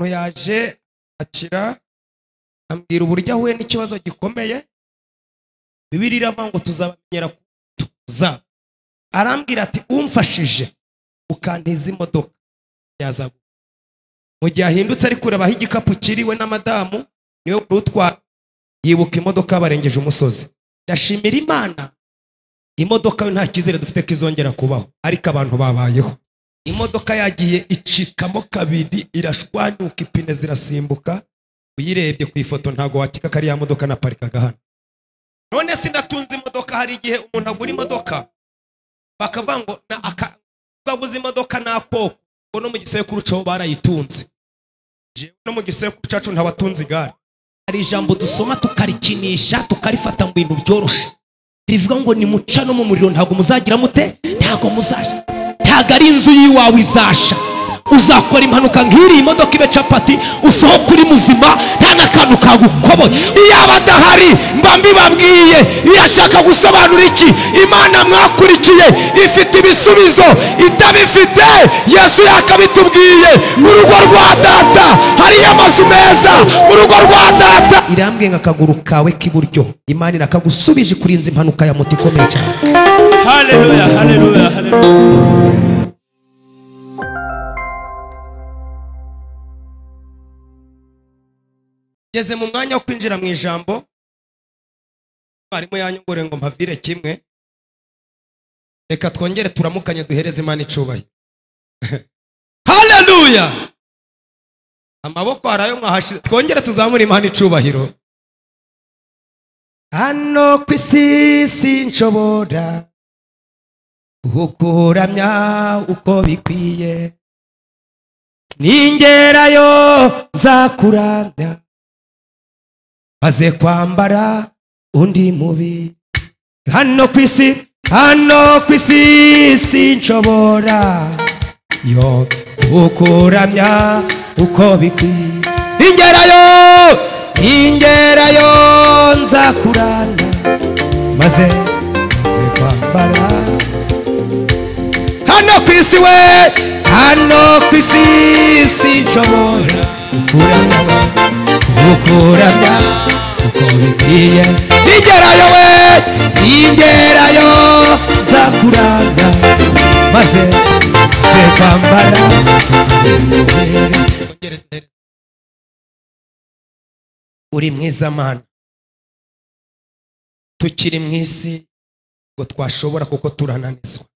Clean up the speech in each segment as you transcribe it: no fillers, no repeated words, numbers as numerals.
Yaje akira ambwira uburyo ahuye n'ikibazo gikomeye. Bibiliya iravuga ngo tuzabamenyera kuza. Arambwira ati umfashije ukantiza imodoka yazagu. Mu gihe ahindutse ari kureba aho igikapu kiriwe na madamu niwe urutwa yibuka imodoka barengeje umusozi. Ndashimira Imana, imodoka yo nta cyizere dufite kizongera kubaho, ariko abantu babayeho. Imodoka yagiye icikamo kabiri, irashwanyuka, ipine zirasimbuka. Uyirebye ku ifoto ntago wakika kari ya modoka na parikaga hano. None sinatunze imodoka. Hari igihe umuntu agura imodoka bakavuga ngo na akaguze imodoka nakoko, ngo no mu gisekuru cyo barayitunze. Jewe no mu gisekuru cyacu ntawatunze igare. Hari ijambo dusoma tukarikinisha tukarifata mu bintu byoroshe, rivuga ngo ni muca no mu muriro ntago muzagira mute, ntago muzasha. Ntago ari inzu yiwawe izasha. Uzakora impanuka nk'iri imodoka ibe capati, usohoka uri muzima nta n'akantu kagukoboye. Iyaba adahari mba mbibabwiye. Irashaka gusobanura iki? Imana mwakurikiye ifite ibisubizo, itabifite Yesu yakabitubwiye. Mu rugo rwa data hari amazu meza, mu rugo rwa data. Irambwiye ngo akaguru kawe k'iburyo Imana irakagusubije kurinza impanuka ya moto ikomeye cyane. Haleluya, haleluya, haleluya. Ngeze mu mwanya wo kwinjira mu ijambo, mwarimu yanyongore ngo mpavire kimwe. Reka twongere turamukanye duhereze Imana icubahiro. Haleluya! Amaboko harayo mwahashize, twongere tuzamure Imana icubahiro. Hano ku isi sinshobora kukuramya uko bikwiye, ningerayo nzakuramya maze kwambara undi mubi. Hano ku isi, hano ku isi sinshobora yo kukuramya uko bikwiye, ningerayo, ningerayo nzakuramya maze kwambara. Hano ku isi we, hano ku isi sinshobora kukuramya kukuramya uko bikwiye, ningerayo we, ningerayo nzakuramya maze kwambara. Uri mwiza Mana, tukiri mu isi ngo twashobora kuko turananizwa,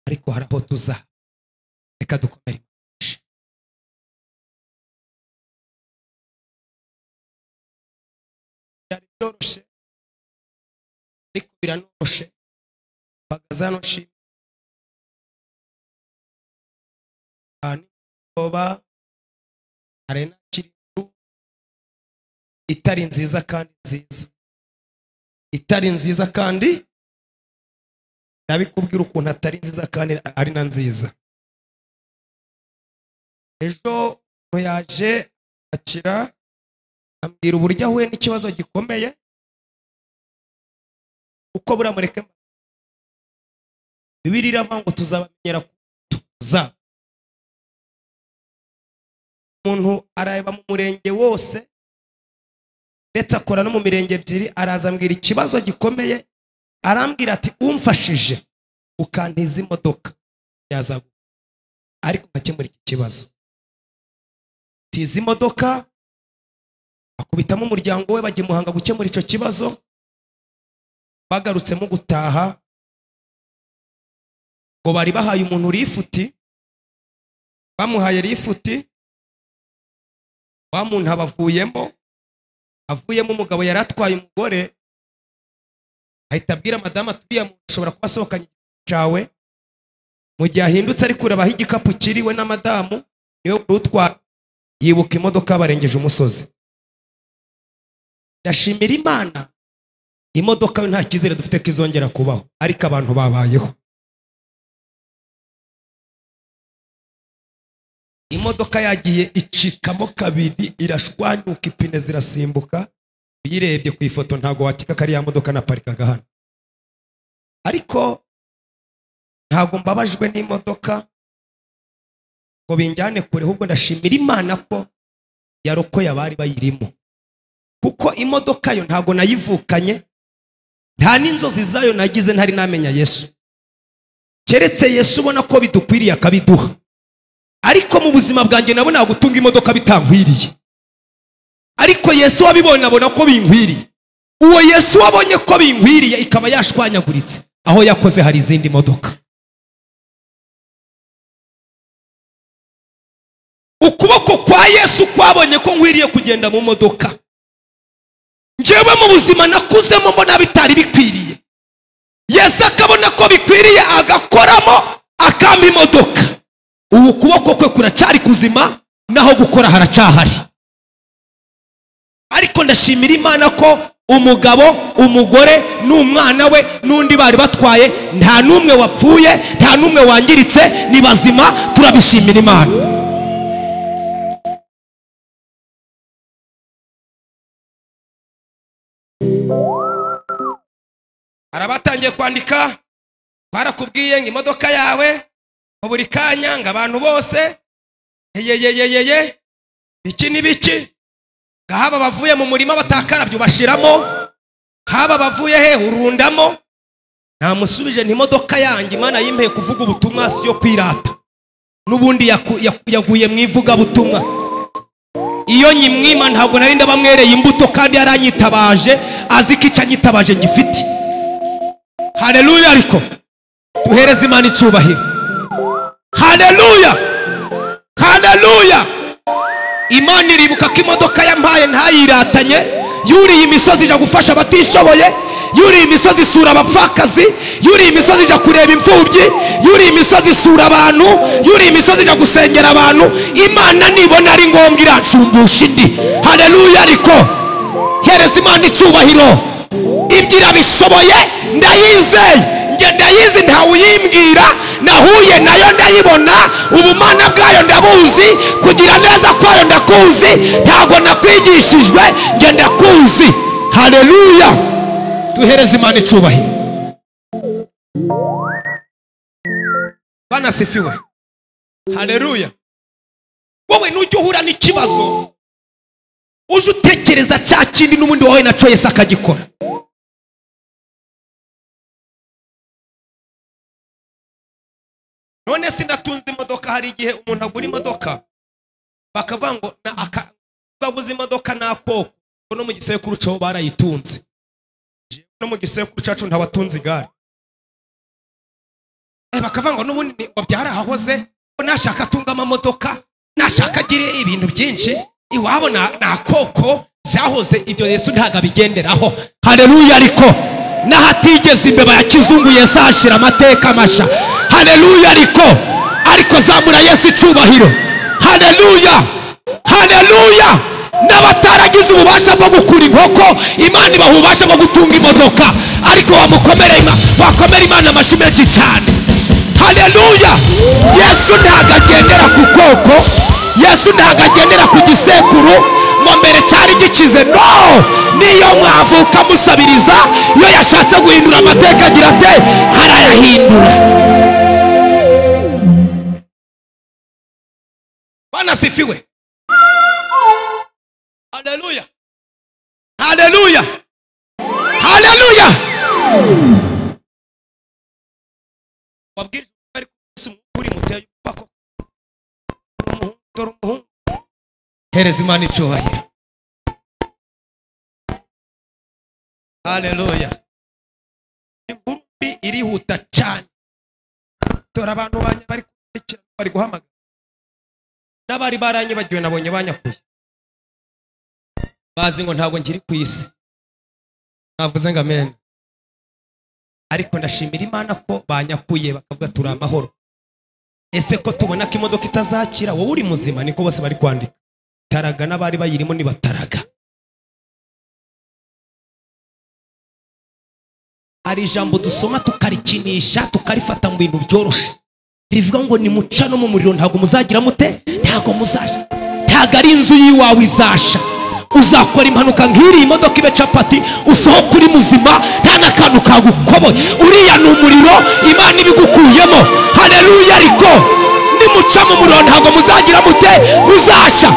ariko hari aho tuza. Reka dukomere. Byari byoroshe ariko biranoroshe. Bagazano oba arena kiritu itari nziza kandi nziza, itari nziza kandi ndabikubwira ukuntu atari nziza kandi ari na nziza. Ejo yaje akira ambwira uburyo ahuye n'ikibazo gikomeye, uko buramureke. Bibiliya iravuga ngo tuzabamenyera kuza. Umuntu areba mu murenge wose ndetse akora no mu mirenge ebyiri, araza ambwira ikibazo gikomeye. Arambwira ati umfashije ukantiza imodoka yazagu, ariko nkakemura iki kibazo. Tiza imodoka akubitamo umuryango we bajya Muhanga gukemura icyo kibazo. Bagarutsemo gutaha ngo bari bahaye umuntu rifuti, bamuhaye rifuti, wa muntu abavuyemo, avuyemo umugabo yaratwaye umugore, ahita abwira madamu ati uriya ashobora kuba asohokanye cyawe. Mu gihe ahindutse ari kureba aho igikapu kiriwe na madamu niwe urutwa yibuka imodoka barengeje umusozi. Ndashimira Imana, imodoka yo nta cyizere dufite kizongera kubaho, ariko abantu babayeho. Imodoka yagiye icikamo kabiri, irashwanyuka, ipine zirasimbuka. Uyirebye ku ifoto ntago wakika kari ya modoka na parikaga hano. Ariko ntago mbabajwe n'imodoka, Ngo binjyane kure, ahubwo ndashimira Imana ko yarokoye abari bayirimo. Kuko imodoka yo ntago nayivukanye, nta n'inzozi zayo nagize ntari namenya Yesu. Keretse Yesu ubona ko bidukwiriye akabiduha. Ariko mu buzima bwanjye nabona gutunga imodoka bitankwiriye. Ariko Yesu wabibona abona ko binkwiriye. Uwo Yesu wabonye ko binkwiriye ikaba yashwanyaguritse, aho yakoze hari izindi modoka. Ukuboko kwa Yesu kwabonye ko nkwiriye kugenda mu modoka. Njyewe mu buzima nakuzemo mbona bitari bikwiriye, Yesu akabona ko bikwiriye agakoramo akampa imodoka. Ubu kuboko kwe kuracari kuzima, naho gukora haracahari. Ariko ndashimira Imana ko umugabo, umugore n'umwana we n'undi bari batwaye nta n'umwe wapfuye, nta n'umwe wangiritse, ni bazima. Turabishimira Imana. Arabatangiye kwandika, barakubwiye ngo imodoka yawe mu buri kanya ngo abantu bose yeyeyeyeye iki n'ibiki, haba bavuye mu murima batakarabye bashiramo, haba bavuye he urundamo. Namusubije nti imodoka yanjye Imana yimpeye kuvuga ubutumwa si yo kwirata, n'ubundi yaguye mu ivuga butumwa. Iyo nyimwima ntabwo nari ndabamwereye imbuto, kandi yaranyitabaje azi ko icyo anyitabaje ngifite. Haleluya! Ariko duhereze Imana icyubahiro. Haleluya! Haleluya! Imana iribuka ko imodoka yampaye ntayiratanye, yuriye imisozi ija gufasha abatishoboye, yuriye imisozi isura abapfakazi, yuriye imisozi ija kureba imfubyi, yuriye imisozi isura abantu, yuriye imisozi ija gusengera abantu. Imana nibona ari ngombwa iracumbusha indi. Haleluya! Ariko hereza Imana icyubahiro. Ibyo irabishoboye, ndayizeye. Nge ndayizi, ntawuyimbwira, nahuye nayo ndayibona, ubumana bwayo ndabuzi, kugira neza kwayo ndakuzi, ntago nakwigishijwe, nge ndakuzi. Haleluya! Duhereze Imana icyubahiro. Bwana asifiwe. Haleluya! Wowe nujya uhura n'ikibazo, uje utekereza cya kindi n'ubundi wawe naco Yesu akagikora. None sinatunze imodoka. Hari igihe umuntu agura imodoka bakavuga ngo aguze imodoka nakoko, no mu gisekuru cyo barayitunze. No mu gisekuru cyacu ntawatunze igare. Bakavuga ngo n'ubundi ngo byarahahoze, nashaka atunga amamodoka, nashaka agire ibintu byinshi, iwabo nakoko byahoze. Ibyo Yesu ntago abigenderaho. Haleluya! Ariko nahatigeze imbeba ya kizungu Yesu ahashira amateka masha. Haleluya! Ariko zamura Yesu icyubahiro. Haleluya! Haleluya! N'abataragize ububasha bwo gukura inkoko, Imana ibaha ububasha bwo gutunga imodoka. Ariko wakomera Imana amashyi menshi cyane. Haleluya! Yesu ntago agendera ku koko, Yesu ntago agendera ku gisekuru ngo mbere cyari gikize. No! Niyo mwavuka musabiriza, iyo yashatse guhindura amateka agira ate? Arayahindura. Bwana asifiwe. Haleluya! Haleluya! Haleluya! Wabwirije bari kuri muteye bako umuhungu. Hereza Imana icyubahiro. Haleluya! Inkuru mbi irihuta cyane. Dore abantu bari kurikira, bari guhamagara, n'abari baranyibagiwe nabonye banyakuye, bazi ngo ntabwo ngiri ku isi. Navuze ngo amen. Ariko ndashimira Imana ko banyakuye bakavuga turi amahoro. Ese ko tubona ko imodoka itazakira, wowe uri muzima? Niko bose bari kwandika. Taraga n'abari bayirimo nibataraga. Hari ijambo dusoma tukarikinisha, tukarifata mu bintu byoroshe, rivuga ngo nimuca no mu muriro ntago muzagira mute, ntago muzasha. Ntago ari inzu yiwawe izasha. Uzakora impanuka nk'iri imodoka ibe capati, usohoka uri muzima, nta n'akantu kagukoboye. Uriya ni umuriro Imana ibigukuyemo. Haleluya! Ariko Nimuca mu muriro ntabwo muzagira mute, muzasha.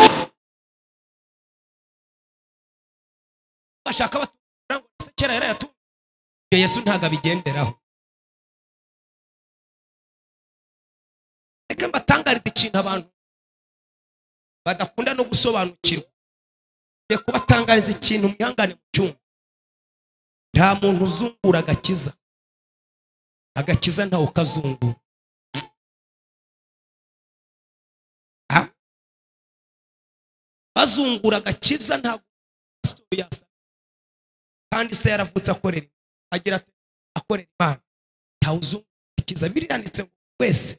Bashaka batura ngo se kera yarayatunze. Yesu ntabwo abigenderaho. Reka mbatangarize ikintu abantu badakunda no gusobanukirwa. Ngiye kubatangariza ikintu mwihangane mu cyumba. Nta muntu uzungura agakiza. Agakiza ntawe ukazungura. Bazungura agakiza ntabwo yasa. Kandi se yaravutse akorera, agira ati akorera Imana. Ntawe uzungura agakiza. Biranditse ngo wese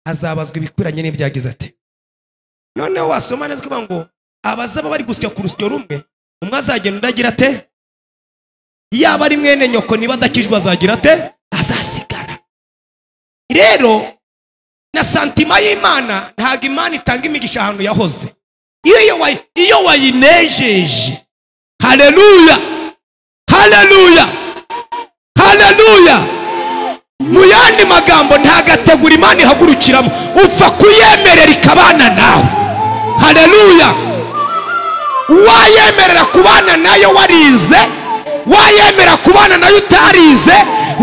azabazwa ibikwiranye n'ibyagize ate. Noneho wasoma neza kuvuga ngo abazaba bari gusya ku rusyo rumwe, umwe azagenda undi agira ate? Yaba ari mwene nyoko niba adakijwe azagira ate? Azasigara. Rero na santima y'Imana, ntabwo Imana itanga imigisha ahantu yahoze. Iyo wayinejeje. Haleluya, haleluya, haleluya. Mu yandi magambo ntagategura Imana ihagurukiramo, upfa kuyemerera ikabana nawe. Haleluya. Wayemerera kubana nayo warize, wayemera kubana nayo utarize,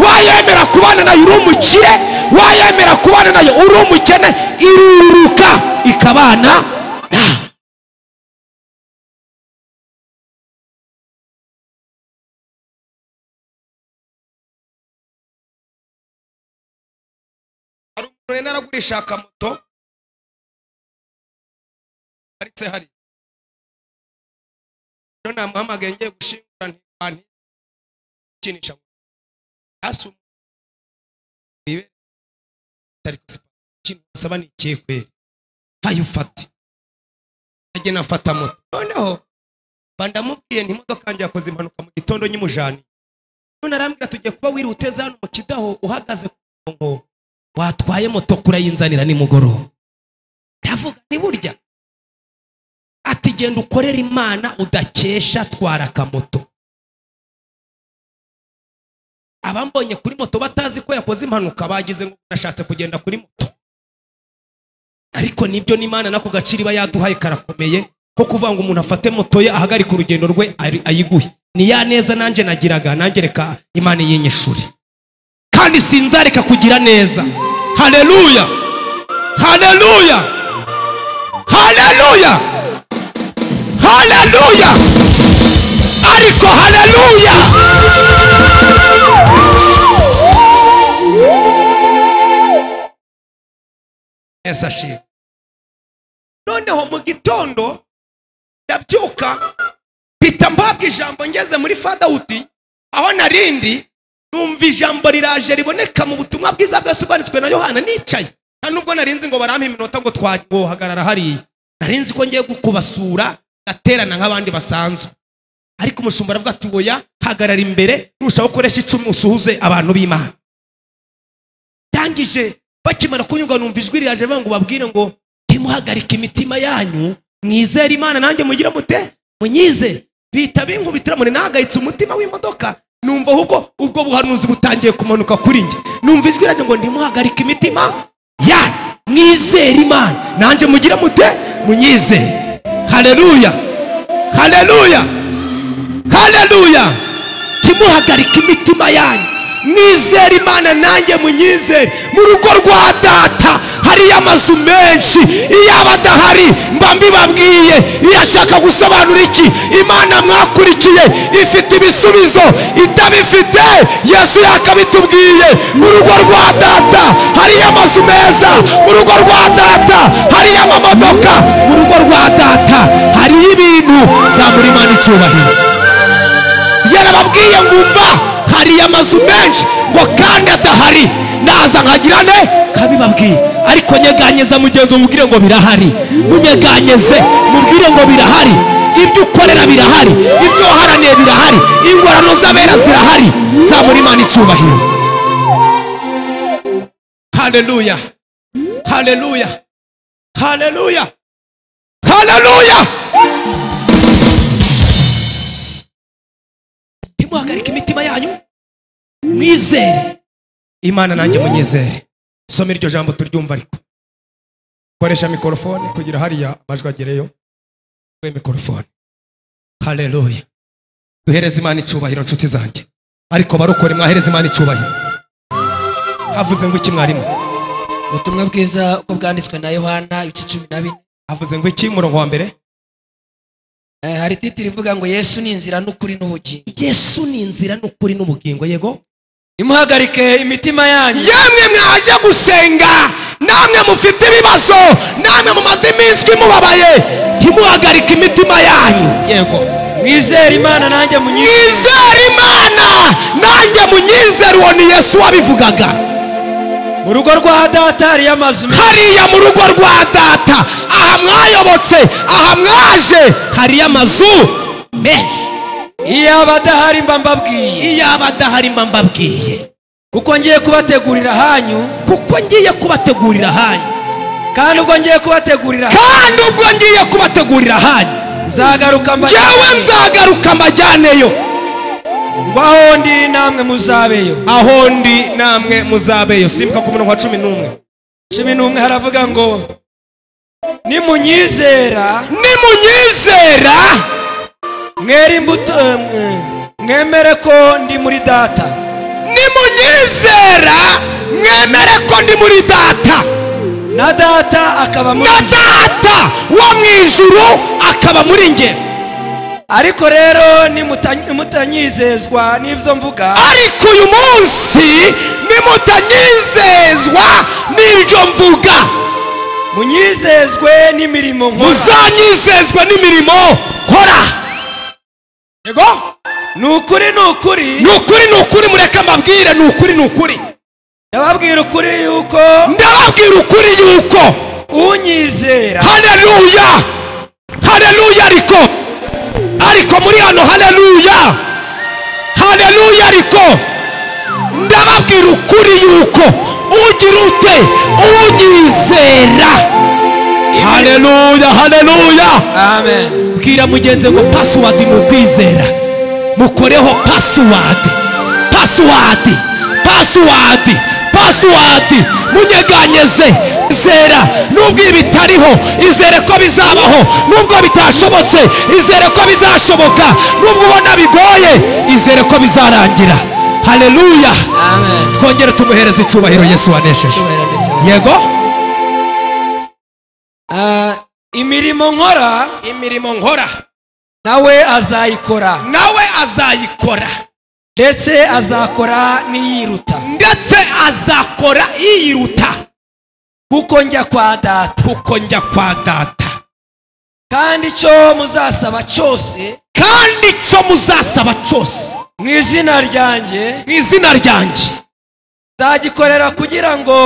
wayemera kubana nayo uri umukire, wayemera kubana nayo uri umukene, iruruka ikabana nawe. Hari umuntu naragurisha akamoto aritse hari. None namuhamagaye ngiye gushingura nti kinisha asu ibe tariko kintu saba ni ikihe kweri fayufate ajye nafata moto. Noneho bandamubwiye nti imodoka yanjye yakoze impanuka mu gitondo nyimujani. None arambwira tugiye kuba wiruteza hano mu kidaho uhagaze ngo watwaye moto kurayinzanira nimugoroba. Ndavuga ni burya ati genda ukorera Imana udakesha, twara akamoto. Abambonye kuri moto batazi ko yakoze impanuka bagize ngo nashatse kugenda kuri moto. Ariko nibyo n'Imana nako gaciro iba yaduhaye karakomeye, ko kuvuga ngo umuntu afate moto ye ahagarika urugendo rwe ayiguhe. Ni ya neza nanjye nagiraga, nanjye reka Imana yinyishure. Kandi sinzareka kugira neza. Haleluya, haleluya, haleluya, haleluya. Ariko haleluya. Yesu ashimwe. Noneho mu gitondo ndabyuka mpita mbabwa ijambo ngeze muri Fatherhood aho narindi, numva ijambo riraje riboneka mu butumwa bwiza bwasobanitswe na Yohana. Nicaye nta nubwo narinzi ngo barampa iminota ngo twahagarara hariya, narinzi ko ngiye kubasura gaterana nk'abandi basanzwe. Ariko umushumba aravuga ati oya, hagarara imbere nushaka gukoresha 10 usuhuze abantu b'Imana. Ndangije bakimara kunyuga numva ijwi riraje ngo babwire ngo ntimuhagarike imitima yanyu, mwizere Imana nanjye mugira mute munyize. Bita binkubitira muri nahagayitse umutima w'imodoka, numva ahubwo ubwo buhanuzi butangiye kumanuka kuri njye. Numva ijwi riraje ngo ntimuhagarike imitima yanyu, mwizere Imana nanjye mugira mute munyize. Haleluya, haleluya, haleluya. Ntimuhagarike imitima yanyu, mwizere Imana nanjye munyizere. Mu rugo rwa data hari amazu menshi, iyaba adahari mba mbibabwiye. Irashaka gusobanura iki? Imana mwakurikiye ifite ibisubizo, itabifite Yesu yakabitubwiye. Mu rugo rwa data hari amazu meza, mu rugo rwa data hari amamodoka, mu rugo rwa data hari ibintu. Zamura Imana icyubahiro. Yarababwiye ngo umva hari amazu menshi ngo kandi adahari naza nkagira ne kabibabwiye. Ariko nyeganyeza mugenzi mubwire ngo birahari, munyeganyeze mubwire ngo birahari, ibyo ukorera birahari, ibyo waharaniye birahari, ingorano z'abera zirahari. Zamura Imana icyubahiro. Haleluya, haleluya, haleluya, haleluya. Ntimuhagarike imitima yanyu, mwizere Imana nanjye munyizere. Soma iryo jambo turyumva ariko. Koresha mikrofone kugira hariya amajwi agereyo. We mikrofone. Haleluya. Duhereze Imana icubahiro nshuti zanjye. Ariko barokore mwahereze Imana icubahiro. Havuze ngo iki mwarimu? Ubutumwa bwiza uko bwanditswe na Yohana ibice 14. Havuze ngo iki murongo wa mbere? Hari titiri ivuga ngo Yesu ni inzira n'ukuri n'ubugingo. Yesu ni inzira n'ukuri n'ubugingo. Yego. Nimuhagarike imitima yanyu. Yemwe mwaje gusenga, namwe mufite ibibazo, namwe mumaze iminsi mubabaye, ntimuhagarike imitima yanyu. Yego. Mwizere Imana nanjye munyizere. Mwizere Imana nanjye munyizere. Uwo ni Yesu wabivugaga. Mu rugo rwa data hari amazu menshi. Hariya mu rugo rwa data, aha mwayobotse, aha mwaje, hari amazu menshi. Iyaba adahari mba mbabwiye. Iyaba adahari mba mbabwiye. Kuko ngiye kubategurira hanyu. Kuko ngiye kubategurira hanyu. Kandi ubwo ngiye kubategurira hanyu. Kandi ubwo ngiye kubategurira hanyu. Nzagaruka mbajyaneyo. Njyewe nzagaruka mbajyaneyo. Ngo aho ndi namwe muzabeyo. Aho ndi namwe muzabeyo. Simbuka ku murongo wa 11. 11 haravuga ngo nimunyizera, nimunyizera mwere imbuto, mwemere ko ndi muri data. Nimunyizera mwemere ko ndi muri data, na data akaba muri na data wo mu ijuru akaba muri nge. Ariko rero nimutanyizezwa n'ibyo mvuga, ariko uyu munsi nimutanyizezwa n'ibyo mvuga, munyizezwe n'imirimo nkora. Muzanyizezwe n'imirimo nkora. Yego. Nukuri nukuri. Nukuri nukuri, mureke mbabwire, nukuri nukuri. Ndababwira ukuri yuko, ndababwira ukuri yuko unyizera. Haleluya. Haleluya. Ariko muri hano haleluya. Haleluya. Ariko ndababwira ukuri yuko ugira ute unyizera. Haleluya. Haleluya. Amen. Bwira mugenzi ngo password ni ukwizera. Mukoreho password. Password. Password. Password. Munyeganyeze. Izera nubwo ibitariho, izere ko bizabaho, nubwo bitashobotse, izere ko bizashoboka, nubwo ubona bigoye, izere ko bizarangira. Haleluya. Amen. Twongere tumuhereze icyubahiro Yesu wanesheje. Yego. Imirimo nkora, imirimo nkora nawe azayikora, nawe azayikora, ndetse azakora n'iyiruta, ndetse azakora iyiruta, kuko njya kwa data, kuko njya kwa data. Kandi icyo muzasaba cyose, kandi icyo muzasaba cyose mu izina ryanjye, mu izina ryanjye nzagikorera kugira ngo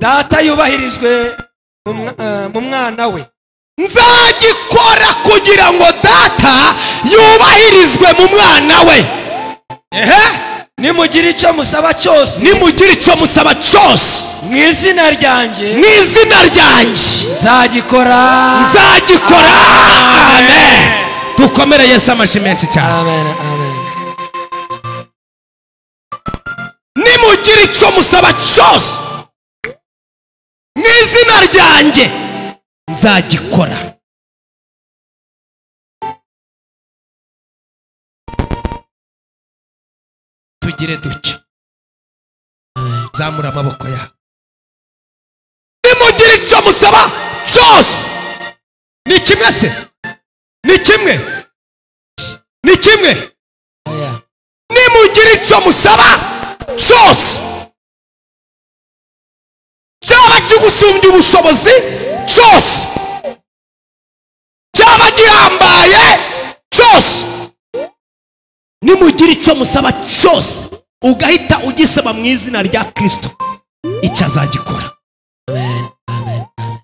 data yubahirizwe mu mwana we. Nzagikora kugira ngo data yubahirizwe mu mwana we. Ehe. Nimugira icyo musaba cyose, nimugira icyo musaba cyose mu izina ryanjye, mu izina ryanjye nzagikora, nzagikora. Amen. Dukomere Yesu amashyi menshi cyane. Amen. Amen. Nimugira icyo musaba cyose mu izina ryanjye nzagikora. Tugire duca. Zamura amaboko yawe. Nimugira icyo musaba cyose. Ni kimwe se? Ni kimwe? Ni kimwe? Nimugira icyo musaba cyose, cyaba kigusumbya ubushobozi cyose, cyaba gihambaye cyose, nimugira icyo musaba cyose ugahita ugisaba mu izina rya Kristo, icyo azagikora. Amen. Amen. Amen.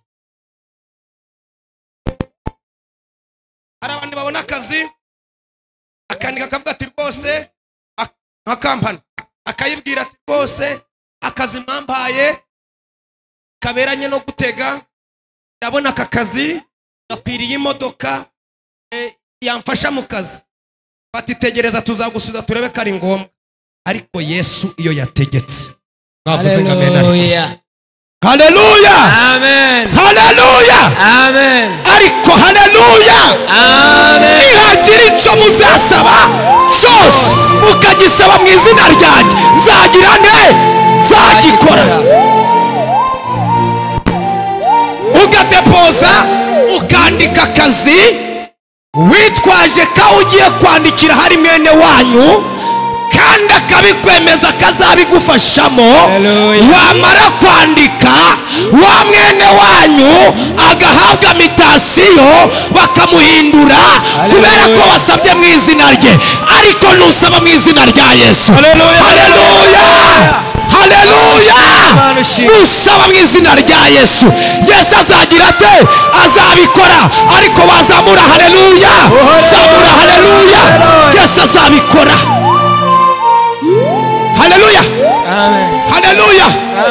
Hari abandi babona akazi akandika akavuga ati rwose nka kampani, akayibwira ati rwose akazi mwambaye kaberanye no gutega, ndabona aka kazi gakwiriye imodoka yamfasha mu kazi. Batitegereza tuzagusubiza turebe ko ari ngombwa. Ariko Yesu iyo yategetse, mwavuze ngo amen. Haleluya. Haleluya. Amen. Haleluya. Amen. Ariko haleluya. Amen. Nihagira icyo muzasaba cyose mukagisaba mu izina ryanjye, nzagira nte? Nzagikora. Ugadepoza, ukandika akazi witwaje ko ugiye kwandikira hari mwene wanyu, kandi akabikwemeza akazabigufashamo. Wamara kwandika wa mwene wanyu agahabwa mitasiyo bakamuhindura kubera ko wasabye mu izina rye. Ariko nusaba mu izina rya Yesu. Haleluya. Haleluya. Nusaba mu izina rya Yesu, Yesu azagira ate? Azabikora. Ariko wazamura haleluya, zamura haleluya, Yesu azabikora. Haleluya. Amen. Haleluya.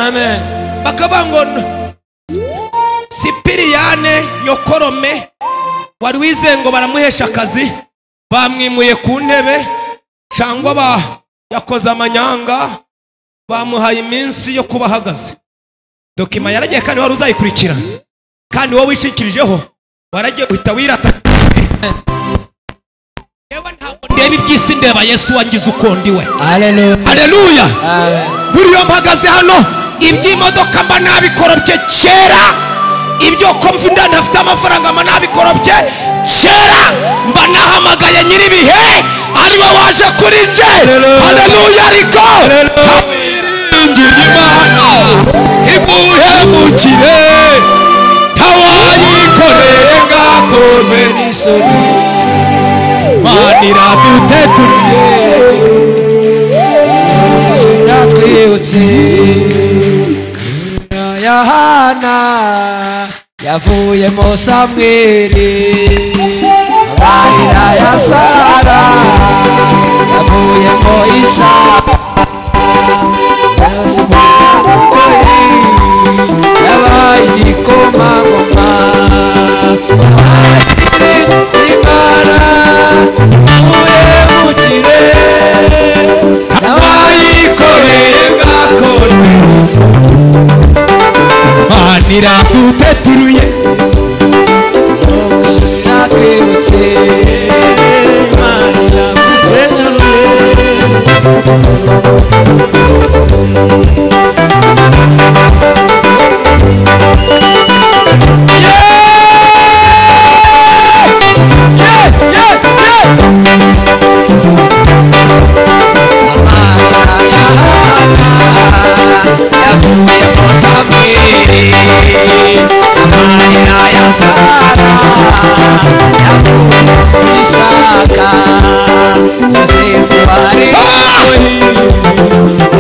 Amen. Bakabango Sipiriyane nyokorome wari wize ngo baramuhesha akazi, bamwimuye ku ntebe cyangwa ba yakoze amanyanga, bamuhaye iminsi yo kuba ahagaze. Dokima yaragiye kandi wari uzayikurikira, kandi wowe wishikirijeho waragiye uhita wirata. Ndeba iby'isi, ndeba Yesu wangize uko ndiwe. Haleluya. Haleluya. Amen. Buriyo mpagaze hano, iby'imodoka mba nabikorobye kera, ibyo ko mvinda ntafite amafaranga mba nabikorobye kera, mba nahamagaye nyiribihe ariwe waje kuri nje. Haleluya. Ariko abiringiye Imana imuhemukire, ntawayikoreye ngakorwe n'isoni. Imana iraduteturiye, Natwibutse ya Hana yavuyemo Samweli, amarira ya Sara yavuyemo Isaka, yabaye igikomangoma. Imana muhemukire, ntawayikoreye ngakorwe n'isoni. Imana iraduteturuye, Natwibutse Imana iraduteturuye. Amarira ya Hana yavuyemo Samweli, amarira ya Sara yavuyemo Isaka, Yosefu ari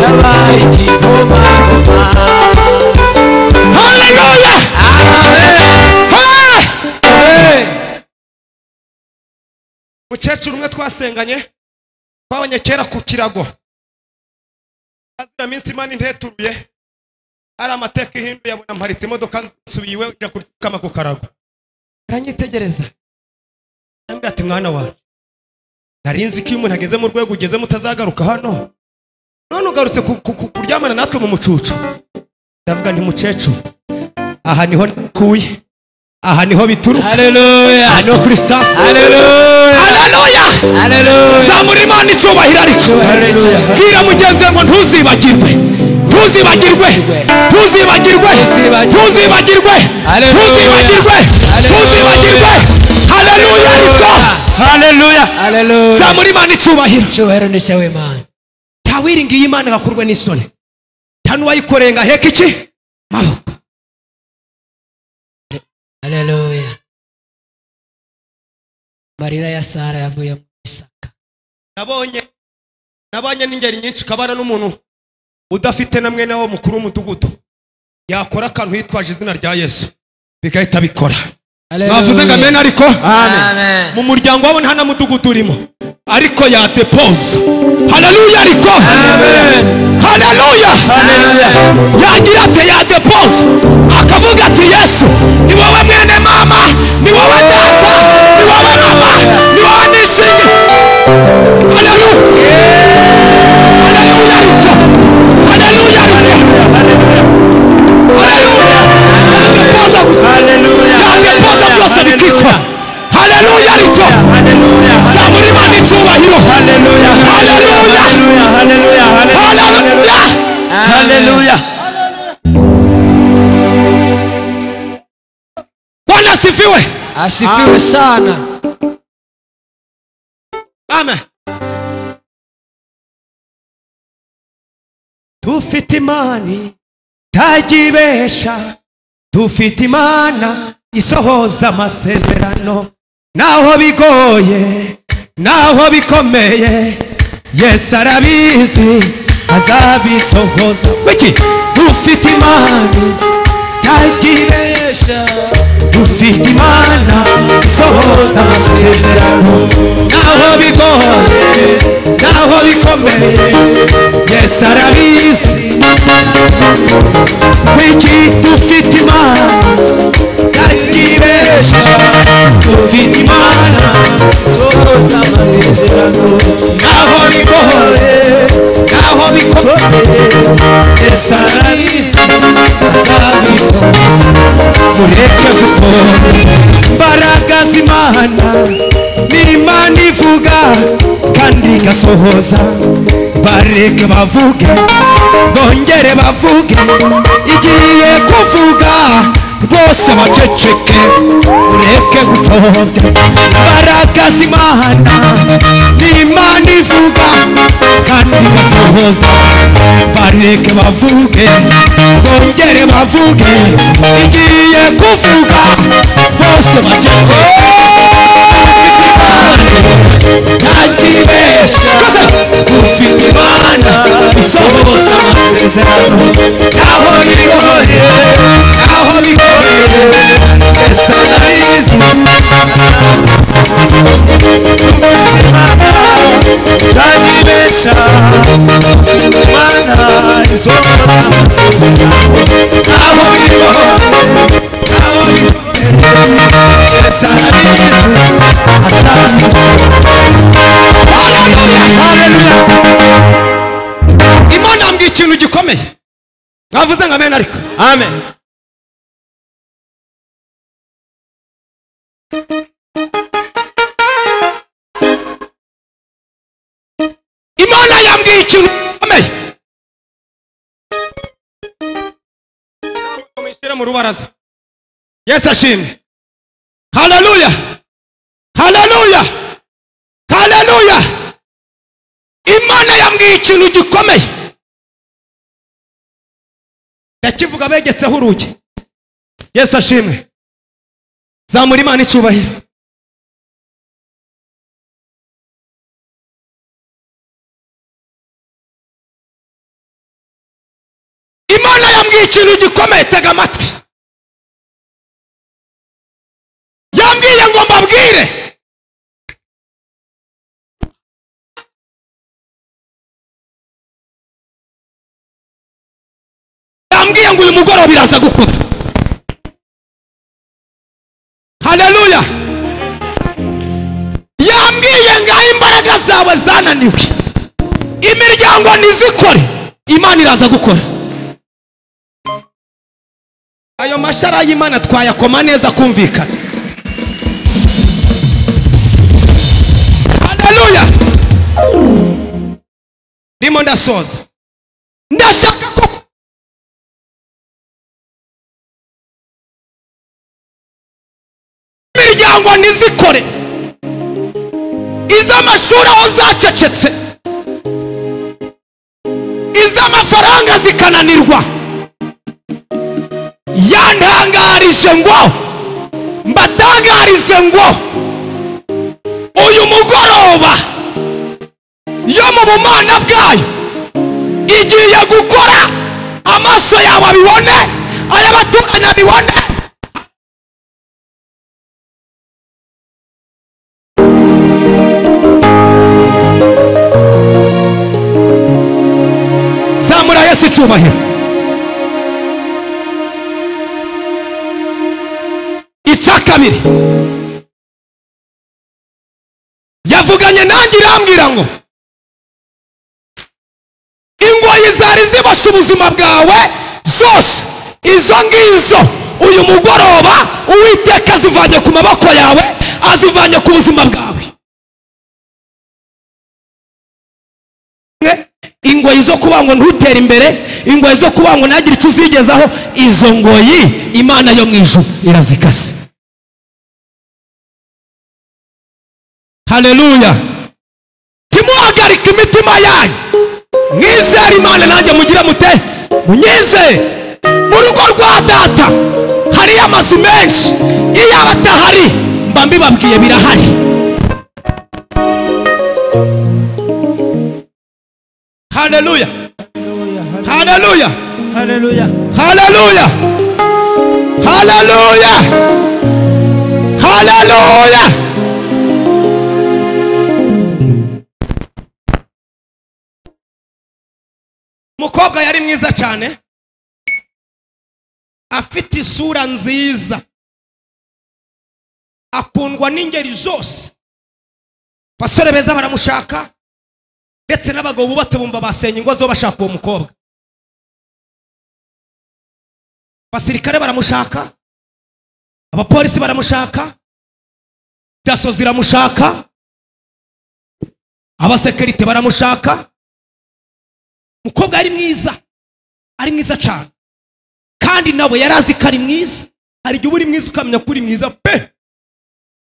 yabaye igikomangoma. Haleluya. Amen. Mukecuru umwe twasenganye twabonye kera ku kirago, azira minsi Imana inteturuye, ari amateka ihinduye, abona mparitse imodoka nsubiye iwe njya kuryama ku karago. Aranyitegereza arambwira ati mwana wawe, nari nzi ko iyo umuntu ageze mu rwego ugezemo utazagaruka hano, none ugarutse kuryamana natwe mu mucucu. Ndavuga nti mukecuru, aha niho nkuye, aha niho bituruka. Haleluya. Aha niho kuri sitasiyo. Haleluya. Haleluya. Haleluya. Zamura Imana icyubahiro. Ariko bwira mugenzi ngo ntuzibagirwe, ntuzibagirwe, ntuzibagirwe, ntuzibagirwe, ntuzibagirwe, ntuzibagirwe. Haleluya. Ariko Haleluya. Haleluya. Zamura Imana icyubahiro. Icyubahiro ni cyawe Imana. Ntawiringiye Imana ngakorwe n'isoni, nta n'uwayikoreye ngo aheke iki maboko. Haleluya. Amarira ya Sara yavuye mu Isaka. Nabonye n'ingeri nyinshi kabana n'umuntu udafite na mwene wo mukuru w'umudugudu, yakora akantu yitwaje izina rya Yesu bigahita bikora. Bavuze ngo amen. Ariko Amen. mu muryango wabo nta na mudugudu urimo, ariko yadepoza. Haleluya. Ariko Amen. Haleluya. Haleluya. Yagira ate? Yadepoza akavuga ati Yesu ni wowe mwene mama, ni wowe data, ni wowe mama, ni wowe nishingi. Haleluya. Haleluya. Ariko haleluya. Ariko haleluya. icyubahiro. Haleluya. Haleluya. Haleluya. Haleluya. Haleluya. Bwana asifiwe. Asifiwe sana. Amen. Dufite Imana itajibesha, dufite Imana isohoza amasezerano. Naho bigoye, naho bikomeye, Yesu arabizi azabisohoza. Wiki, dufite Imana itajibesha, dufite Imana isohoza amasezerano. Naho bigoye, naho bikomeye, Yesu arabizi. Wiki, dufite Imana itajibesha, dufite Imana Sohoza amasezerano. Naho bigoye, naho bikomeye, Yesu arabizi azabisohoza. Mureke gupfobya imbaraga z'Imana, ni Imana ivuga kandi igasohoza. Bareke bavuge, bongere bavuge, igiye kuvuga bose baceceke. Mureke gupfobya imbaraga z'Imana, ni Imana ivuga kandi igasohoza. Bareke bavuge, bongere bavuge, igiye kuvuga bose baceceke. Ntajibesha, ufite Imana isohoza amasezerano. Naho bigoye, naho bikomeye, Yesu arabizi. Itajibesha, Imana isohoza amasezerano. Naho bigoye, naho bikomeye, Yesu arabizi azabisohoza. Haleluya. Imana ambwiye ikintu gikomeye. Mwavuze ngo amen ariko. Amen. Imana yambwiye ikintu gikomeye. Mwishyire mu rubaraza. Yesu ashimwe. Haleluya. Haleluya. Haleluya. Imana yambwiye ikintu gikomeye. Ndakivuga begetseho urugi. Yesu ashimwe. Zamura Imana icyubahiro. Imana yambwiye ikintu gikomeye, tega amatwi. Yambwiye ngo mbabwire yambwiye ngo uyu mugoroba biraza gukora. Haleluya. Yambwiye ngo aho imbaraga zawe zananiwe, imiryango ntizikore, Imana iraza gukora. Ayo mashara y'Imana twayakoma neza kumvikana. Haleluya. Ndimo ndasoza. Ndashaka ko imiryango ntizikore, iz'amashuri aho zacecetse, iz'amafaranga zikananirwa. Yantangarije ngo mbatangarize ngo uyu mugoroba yo mu bumana bwayo igiye gukora, amaso yawe abibone, ay'abaturanyi abibone. Zamura Yesu icyubahiro. Icya kabiri, yavuganye nanjye irambwira ngo ingoyi zari ziboshe ubuzima bwawe zose, izo ngizo uyu mugoroba Uwiteka azivanye ku maboko yawe, azivanye ku buzima bwawe. kuba ngo ntutere imbere, ingoyi zo kuba ngo ntagire icyo uzigezaho, izo ngoyi Imana yo mu ijuru irazikase. Haleluya. Timuhagarika imitima yanyu, mwizere Imana nanjye mugira mute, munyizere. Mu rugo rwa data hari amazu menshi, iyo abatahari mba mbibabwiye birahari. Haleluya. Haleluya. Haleluya. Haleluya. Haleluya. Haleluya. Umukobwa yari mwiza cyane, afite isura nziza, akundwa n'ingeri zose. Basore beza baramushaka, ndetse n'abagabo bubatse bumva basenya ingo zo bashaka uwo mukobwa. Abasirikare baramushaka, abapolisi baramushaka, daso ziramushaka, abasekirite baramushaka. Umukobwa ari mwiza, ari mwiza cyane, kandi nawe yarazi ko ari mwiza. Hari igihe uri mwiza ukamenya ko uri mwiza pe,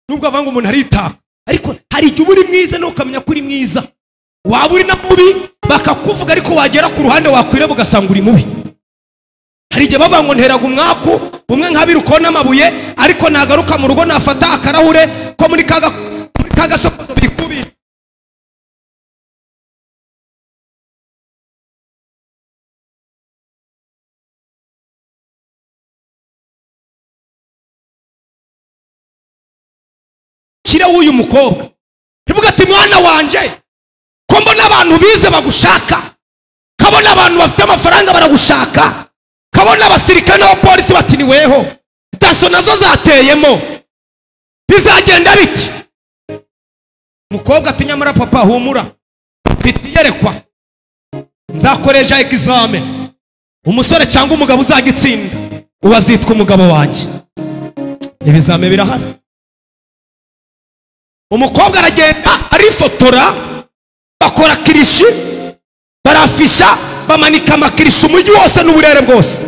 nubwo avanga umuntu aritaka, ariko hari igihe uri mwiza nawe ukamenya ko uri mwiza. Waba uri na mubi bakakuvuga, ariko wagera ku ruhande wakwireba ugasanga uri mubi. Hari igihe bava ngo nteraga umwaku umwe nkabiruko n'amabuye, ariko nagaruka mu rugo nafata akarahure ko muri kaga sokozo bikubi. Kira w'uyu mukobwa rivuga ati mwana wanje, ko mbona abantu bize bagushaka, kabona abantu bafite amafaranga baragushaka, kabona abasirikare n'abapolisi bati niweho, daso nazo zateyemo, bizagenda biti? Mukobwa ati nyamara papa humura, mfite iyerekwa, nzakoresha examen, umusore cyangwa umugabo uzagitsinda uwazitwa umugabo wanjye. Ibizame birahari. Umukobwa aragenda arifotora, bakora kirishi, barafisha, bamanika amakirishi umujyi wose n'uburere bwose.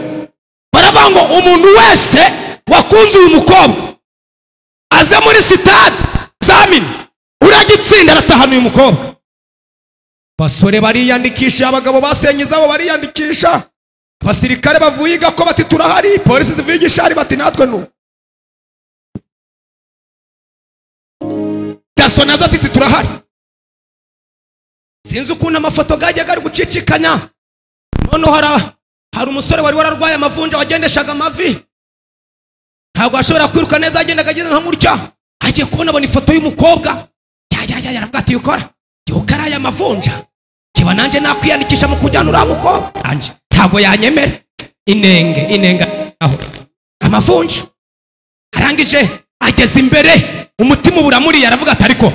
Baravuga ngo umuntu wese wakunze uyu mukobwa aze muri sitade examen, uragitsinda aratahana uyu mukobwa. Basore bariyandikisha, abagabo basenye izabo bariyandikisha, abasirikare bavuye igako bati turahari, polisi zivuye igishari bati natwe nu. Daso nazo ati turahari. Sinzi ukuntu amafoto gajyaga ari gucicikanya. Noneho hari umusore wari wararwaye amavunja wagendeshaga amavi, ntabwo ashobora kwiruka neza, agendaga ageze nka mutya, agiye kubona abona ifoto y'umukobwa, ya aravuga ati yukora yukara aya mavunja, kiba nanje nakwiyandikisha mu kujyana uriya mukobwa, anje ntabwo yanyemera, inenge inenga aho amavunja. Arangije ageze imbere, umutima uburamuriye, aravuga ati ariko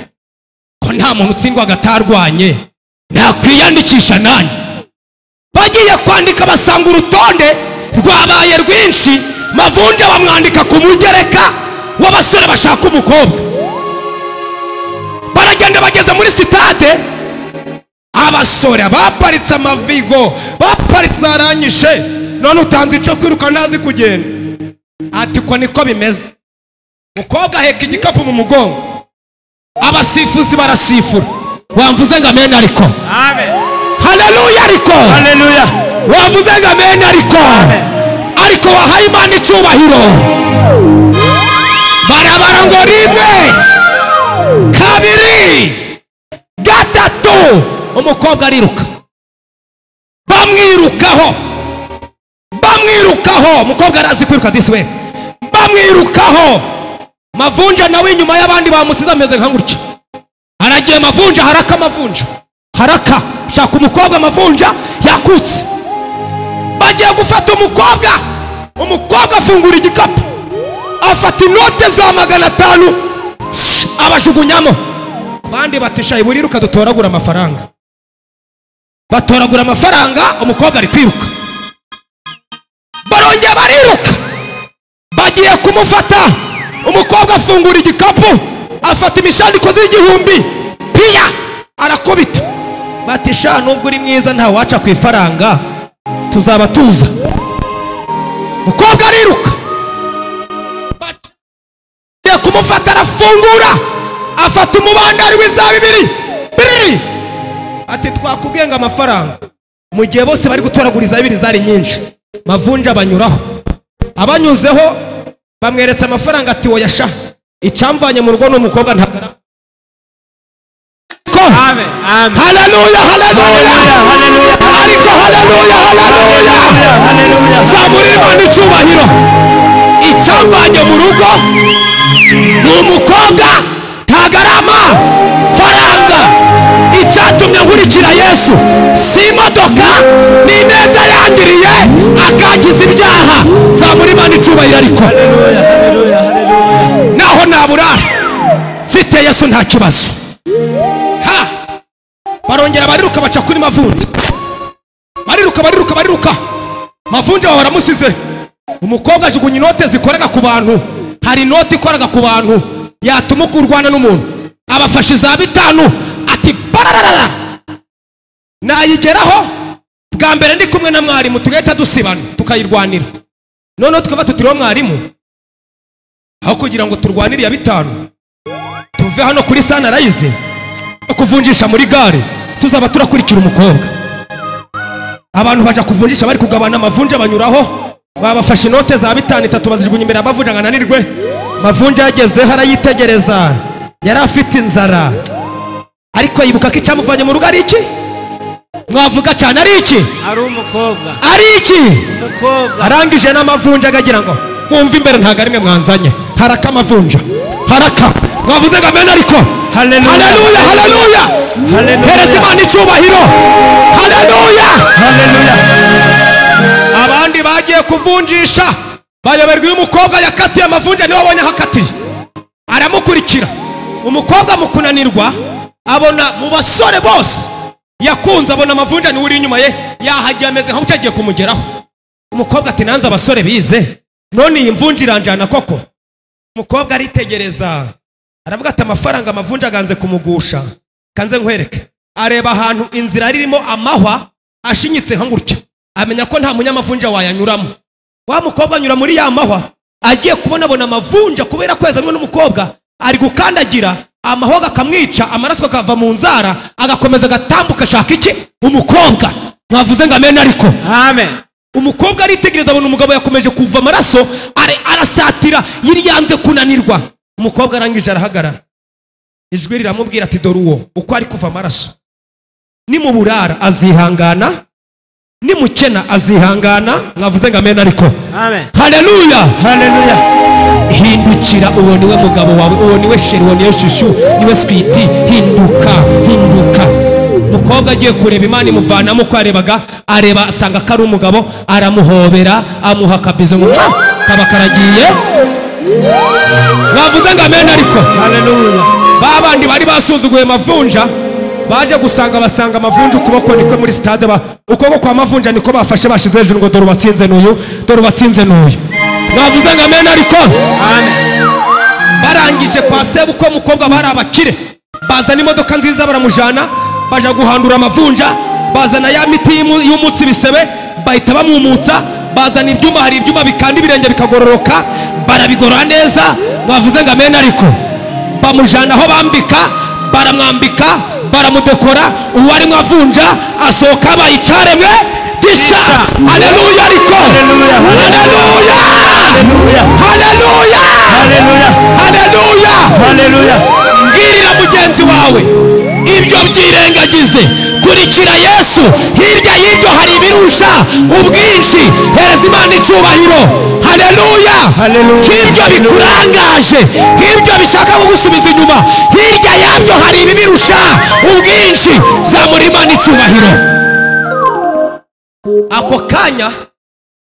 ko nta muntu utsindwa agatarwanye, nakwiyandikisha nanjye. Bagiye kwandika basanga urutonde rwabaye rwinshi, mavunja bamwandika ku mugereka w'abasore bashaka umukobwa. Baragenda bageze muri sitade, abasore baparitse amavigo, baparitse aranyishe, none utanze ico kwiruka ntazi kugenda. Ati ko niko bimeze. Mukobwa aheka igikapu mu mugongo, abasifuzi barasifura. Wamvuze ngo amen ariko? Amen. Haleluya ariko? Haleluya. Wavuze ngo amen ariko? Amen. Ariko wahaye Imana icyubahiro. Barabara ngo rimwe, kabiri, gatatu, umukobwa ariruka. Bamwirukaho, bamwirukaho. Umukobwa arazi kwiruka this way. Bamwirukaho. Mavunja nawe inyuma y'abandi bamusize ameze nka gutya. Aragiye mavunja, haraka mavunja, haraka shaka umukobwa, mavunja yakutse. Bagiye gufata umukobwa, umukobwa afungura igikapu, afata inote za 500 abajugunyamo. Abandi batisha iburiruka dutoragura amafaranga. Batoragura amafaranga, umukobwa ari kwiruka. Barongera bariruka, bagiye kumufata. Umukobwa afungura igikapu, afata imishandiko z'igihumbi, pia arakubita. Bati sha nubwo uri mwiza nta waca ku ifaranga, tuzaba tuza. Umukobwa ariruka, bagiye kumufata arafungura, afata umubandari w'iza 2 biri. Ati twakubwiye ngo amafaranga. Mu gihe bose bari gutoraguriza 2 zari nyinshi, Mavunja banyuraho. Abanyuzeho bamweretse amafaranga, ati oya sha, icyamvanye mu rugo n'umukobwa ntabwo. Amen. Amen. Haleluya, haleluya, Haleluya. ariko haleluya, haleluya, Haleluya. Zamura Imana icyubahiro. Icyamvanye mu rugo ni umukobwa, ntabwo ari amafaranga. Icyatumye nkurikira Yesu si imodoka, ni ineza yangiriye akangiza ibyaha. Zamura Imana icyubahiro. Ariko Haleluya. Haleluya. Haleluya. naho naburara mfite Yesu nta kibazo. Ha, barongera bariruka baca kuri Mavunja, bariruka bariruka bariruka, Mavunja baramusize. Umukobwa ajugunya inote zikoraga ku bantu. Hari inoti ikoraga ku bantu yatuma kurwana n'umuntu. Abafashe za 5, ati bararara nayigeraho. Bwa mbere ndi kumwe na mwarimu tugahita dusibana tukayirwanira. Noneho tukaba tutiriho mwarimu, aho kugira ngo turwanire ya 5 tuve hano kuri Sunrise kuvunjisha muri gare, tuzaba turakurikira umukobwa. Abantu baja kuvunjisha bari kugabana, Mavunja banyuraho, babafashe inote za 5 3 bazijugunya imbere Mavunja ngo ananirwe. Mavunja yagezeho arayitegereza, yari afite inzara, ariko yibuka ko icyamuvanye mu rugo ari iki? Mwavuga cyane, ari iki? Ari umukobwa. Ari iki? Umukobwa. Arangije n'amavunja akagira ngo mwumve imbere, ntabwo ari mwe mwanzanye. Haraka Amavunja, haraka. Mwavuze ngo amen. Ariko Haleluya. haleluya, haleluya. Haleluya. Hereza Imana icyubahiro. Haleluya. Haleluya. Abandi bagiye kuvunjisha bayoberwa iyo umukobwa yakatiye. Amavunja niwe abonye aho akatiye, aramukurikira. Umukobwa mu kunanirwa abona mu basore bose yakunze, abona Amavunja niwe uri inyuma ye, yahagiye ameze nkaho utagiye kumugeraho. Umukobwa ati nanze abasore bize, none iyi mvunja iranjana koko. Umukobwa aritegereza aravuga ati amafaranga Amavunja aganze kumugusha, kanze nkwereke. Areba ahantu inzira ririmo amahwa ashinyitse nka gutya, amenya ko nta munyamavunja wayanyuramo. Wa mukobwa anyura muri ya mahwa, agiye kubona abona Amavunja, kubera ko yazanywe n'umukobwa, ari gukandagira amahwa akamwica, amaraso akava mu nzara, agakomeza agatambuka ashaka iki? Umukobwa. Mwavuze ngo amen. Ariko Amen. umukobwa aritegereza abona umugabo yakomeje kuva amaraso, arasatira, yari yanze kunanirwa. Umukobwa arangije arahagarara, ijwi riramubwira ati dore uwo uko ari kuva amaraso, nimuburara azihangana, nimukena azihangana. Mwavuze ngo amen. Ariko Amen. haleluya, Haleluya. Hindukira, uwo niwe mugabo wawe, uwo niwe sheri, uwo niwe shushu, niwe switi. Hinduka, hinduka. Umukobwa agiye kureba, Imana imuvanamo uko yarebaga, areba asanga ko ari umugabo, aramuhobera, amuha akabizo ngo kaba karagiye. Mwavuze ngo amen. Ariko Haleluya. babandi bari basuzuguye Mavunja baje gusanga, basanga Mavunja ukuboko niko muri stade, ukuboko kwa Mavunja niko bafashe bashize hejuru ngo dore ubatsinze n'uyu, dore ubatsinze n'uyu. Mwavuze ngo amen. Ariko Amen. barangije kwa sebukwe mukobwa bari abakire, bazana imodoka nziza baramujana, baja guhandura Amavunja, bazana ya miti y'umutsi ibisebe, bahita bamwumutsa, bazana ibyuma, hari ibyuma bikanda ibirenge bikagororoka, barabigorora neza. Mwavuze ngo amen. Ariko bamujana aho bambika, baramwambika, baramudekora, uwo arimo avunja asohoka abaye icyaremwe gishya. Haleluya. Ariko Haleluya. haleluya, Haleluya. haleluya, Haleluya. haleluya. Haleluya. Mbwirira mugenzi wawe ibyo byirengagize, kurikira Yesu. Hirya y'ibyo hari ibirusha ubwinshi. Hereza Imana icyubahiro. Haleluya. Haleluya. Hirya bikurangaje, hirya bishaka kugusubiza inyuma, hirya yabyo hari ibibirusha ubwinshi. Zamura Imana icyubahiro. Ako kanya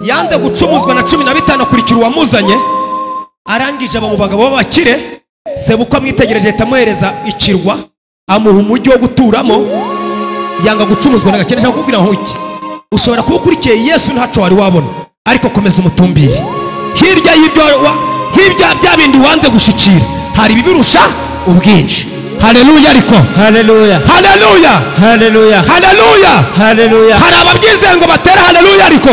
yanze gucumuzwa na 15, akurikira uwamuzanye. Arangije aba mu bagabo b'abakire. Sebukwe amwitegereje ahita amuhereza ikirwa, amuha umujyi wo guturamo, yanga gucumuzwa n'agakene. Ashaka kukubwira ngo iki, ushobora kuba ukurikiye Yesu ntaco wari wabona, ariko komeza umutumbire. Hirya y'ibyo, hirya bya bindi wanze gushikira, hari ibibirusha ubwinshi. Haleluya ariko. Haleluya. Haleluya. Haleluya. Haleluya. Haleluya. Hari ababyizeye ngo batera haleluya ariko.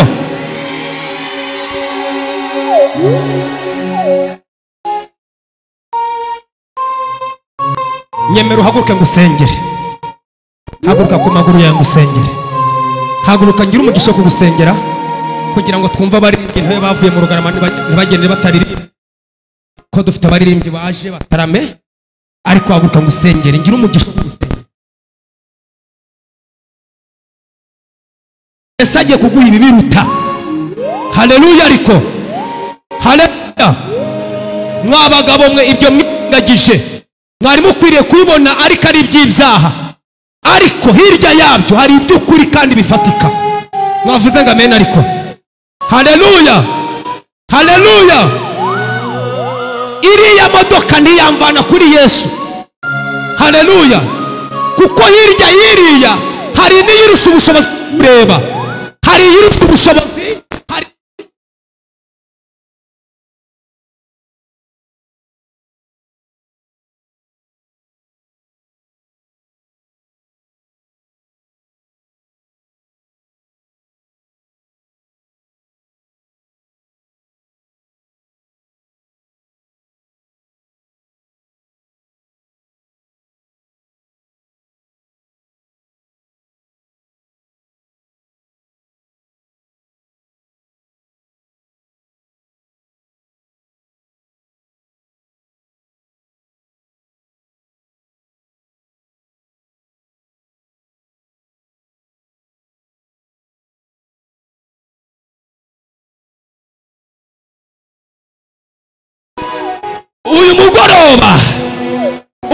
Nyemera uhaguruke ngusengere. Haguruka ku maguru yawe ngusengere. Haguruka ngira umugisha wo kugusengera kugira ngo twumve abaririmbyi ntabe bavuye mu Rugarama ntibagende bataririmba, ko dufite abaririmbyi baje batarame, ariko haguruka ngusengere ngira umugisha wo kugusengera. Yesu agiye kuguha ibi biruta. Haleluya ariko. Haleluya. Mwa bagabo mwe ibyo mwirengagije mwari mukwiriye kubibona ariko ari iby'ibyaha, ariko hirya yabyo hari iby'ukuri kandi bifatika. Mwavuze ngo amen ariko. Haleluya. Haleluya. Iriya modoka ntiyamvana kuri Yesu. Haleluya. Kuko hirya y'iriya hari n'iyirusha ubushobozi kureba, hari iyirusha ubushobozi, hari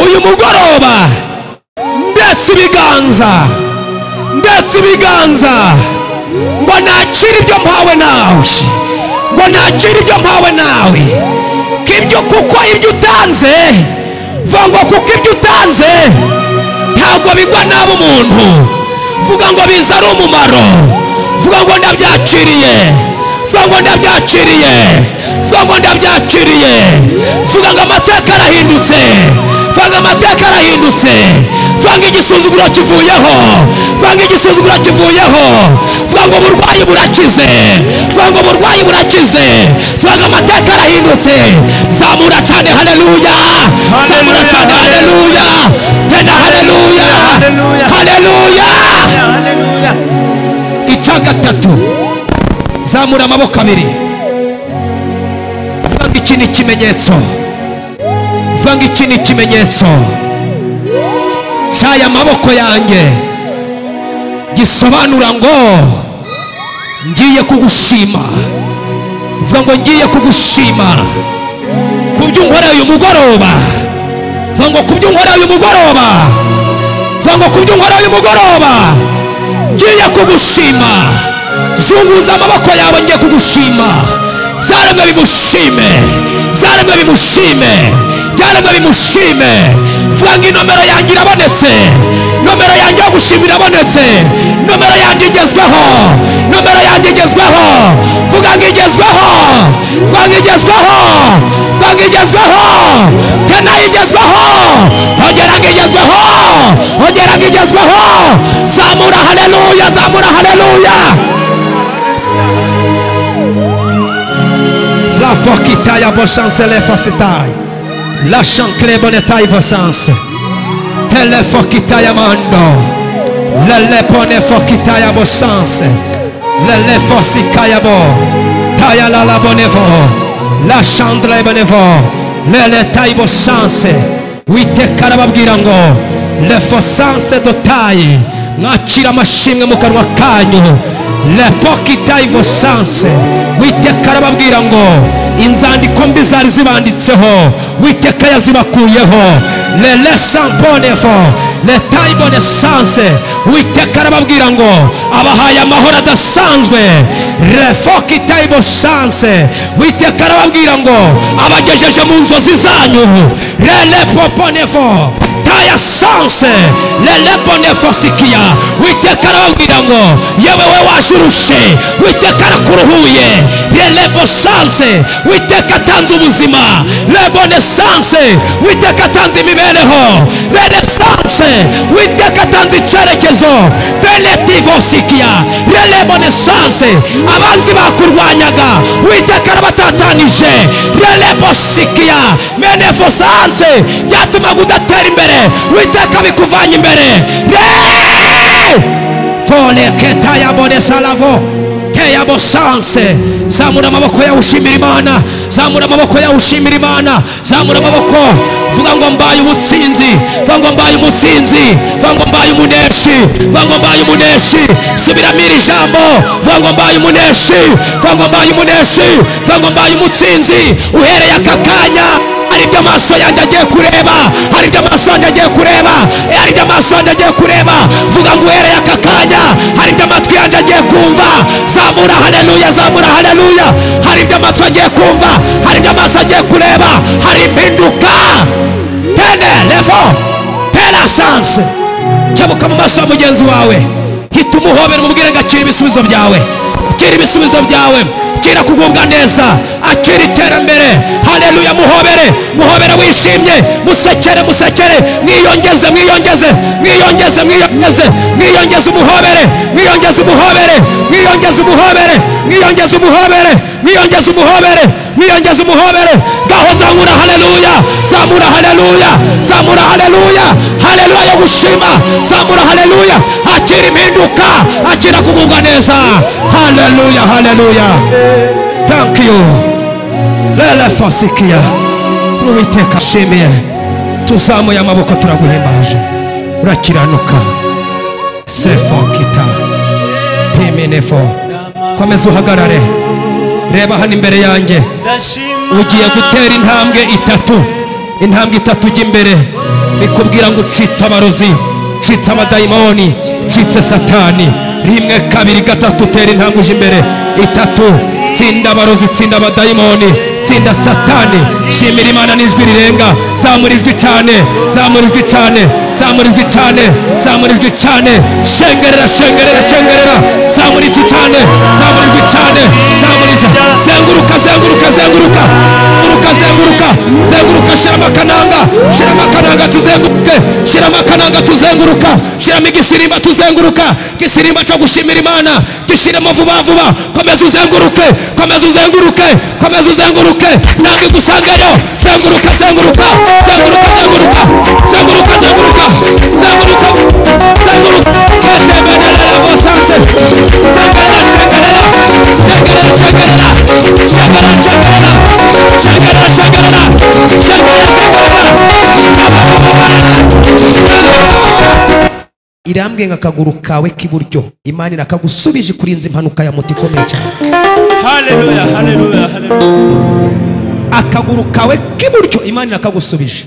uyu mugoroba ndetse ibiganza ngo nakire ibyo mpawe nawe, ngo nakire ibyo mpawe nawe, kibyo kuko ibyo utanze, vuga ngo kuko ibyo utanze ntabwo bigwa nabi umuntu, vuga ngo biza ari umumaro, vuga ngo ndabyakiriye, vuga ngo ndabyakiriye, vuga ngo ndabyakiriye, vuga ngo amateka arahindutse, vuga ngo amateka arahindutse, vuga ngo igisuzuguro kivuyeho, vuga ngo igisuzuguro kivuyeho, vuga ngo uburwayi burakize, vuga ngo uburwayi burakize, vuga ngo amateka arahindutse. Zamura cyane haleluya, zamura cyane haleluya, tena haleluya, haleluya. Icya gatatu, zamura amaboko abiri, vuga ngo iki ni ikimenyetso, vuga ngo iki ni ikimenyetso cy'aya maboko yanjye gisobanura ngo ngiye kugushima, vuga ngo ngiye kugushima kubyo unkoreye uyu mugoroba, vuga ngo kubyo unkoreye uyu mugoroba, vuga ngo kubyo unkoreye uyu mugoroba ngiye kugushima. Zunguza amaboko yawe ngiye kugushima. Byaremwe bimushime, byaremwe bimushime, byaremwe bimushime. Vuga ngo inomero yanjye irabonetse, nomero yanjye yo gushima irabonetse, nomero yanjye igezweho, nomero yanjye igezweho. Vuga ngo igezweho, vuga ngo igezweho, vuga ngo igezweho, tena igezweho, ongera ngo igezweho, ongera ngo igezweho. Zamura haleluya, zamura haleluya. La forquitaille abochance les forcitaille. La chanclé bonetaille vossance. Tele forquitaille amando. Le lepone forquitaille abochance. Le le forcicaille abo. Taille la la bonevo. La chandre bonevo. Le le taille bochance. Wite karababwira ngo le fossance do taille. Mwakira amashimwe mu kanwa kanyu. Le pokitaille vossance. Witeka arababwira ngo inzandiko mbi zari zibanditseho Witeka yazibakuyeho. Le lesamponefo le taibone sanse. Witeka arababwira ngo abahaye amahoro adasanzwe. Refokitaibo sanse. Witeka arababwira ngo abagejeje mu nzozi zanyu. Rele poponefo Taya sanse lelebone fosikia. Witeka arababwira ngo yewe we wajurushe, Witeka arakuruhuye. Lelebo sanse, Witeka atanze ubuzima. Lebone sanse, Witeka atanze imibereho. Renaissance, Witeka atanze icyerekezo. Beletivosikia lelebone sanse, abanzi bakurwanyaga Witeka arabatatanije. Lelebosikia menefosanse, byatumaga udatera imbere, Witeka bikuvanye imbere. Foleketaya bone salavo teyabo sanse. Zamura amaboko yawe ushimira Imana, zamura amaboko yawe ushimira Imana, zamura amaboko vuga ngo mbaye umutsinzi, vuga ngo mbaye umutsinzi, vuga ngo mbaye umuneshi, vuga ngo mbaye umuneshi. Subiramo iri jambo, vuga ngo mbaye umuneshi, vuga ngo mbaye umuneshi, vuga ngo mbaye umutsinzi. Uhereye aka kanya hari ibyo amaso yanjye agiye kureba, hari ibyo amaso yanjye agiye kureba, hari ibyo amaso yanjye agiye kureba. Vuga ngo uhereye aka kanya hari ibyo amatwi yanjye agiye kumva. Zamura haleluya, zamura haleluya. Hari ibyo amatwi agiye kumva, hari ibyo amaso agiye kureba, hari impinduka. Tene levo pela sanse. Kebuka mu maso ya mugenzi wawe, hita umuhobera umubwire ngo akira ibisubizo byawe, akira ibisubizo byawe, akira kugubwa neza, akira iterambere. Haleluya. Muhobere, muhobere wishimye, musekere, musekere, mwiyongeze, mwiyongeze, mwiyongeze, mwiyongeze, mwiyongeze umuhobere, mwiyongeze umuhobere, mwiyongeze umuhobere, mwiyongeze umuhobere, mwiyongeze umuhobere, mwiyongeze umuhobere. Ngaho zamura haleluya, zamura haleluya, zamura haleluya, haleluya yo gushima, zamura haleluya. Akira impinduka, akira kugubwa neza. Haleluya, haleluya. Thank you. Lele fasikia. Uwiteka shimiye. Tuzamuye amaboko turaguhimbaje. Urakiranuka. Sefo kita. Piminefo. Komeza uhagarare. Reba hano imbere yanjye. Ugiye gutera intambwe itatu. Intambwe itatu ujya imbere. Bikubwira ngo ucitse abarozi, ucitse abadayimoni, ucitse satani. Rimwe, kabiri, gatatu, tera intambwe uje imbere. Itatu. Tsinda abarozi, tsinda abadayimoni, tsinda satani. Shimira Imana n'ijwi rirenga. Zamura ijwi cyane, zamura ijwi cyane, zamura ijwi cyane, zamura ijwi cyane. Shengerera, shengerera, shengerera. Zamura ijwi cyane, zamura ijwi cyane, zamura ijwi. Zenguruka, zenguruka, zenguruka, zenguruka, zenguruka, zenguruka. Shiramo akananga, shiramo akananga tuzenguruke, shiramo akananga tuzenguruka, shiramo igisirimba tuzenguruka, igisirimba cyo gushimira Imana, gishiremo vuba vuba. Komeza uzenguruke, komeza uzenguruke, komeza uzenguruke. Nange gusangayo. Zenguruka, zenguruka, zenguruka, zenguruka, zenguruka, zenguruka, zenguruka, zenguruka. Ketebenelele bosanse. Zengerera, shengerera, shengerera, shengerera, shengerera, shengerera, shengerera, shengerera, shengerera, shengerera. Irambwe akaguru kawe k'iburyo Imana irakagusubije kurinza impanuka ya moto ikomeye cyane. Haleluya, haleluya, haleluya. Akaguru kawe k'iburyo Imana irakagusubije.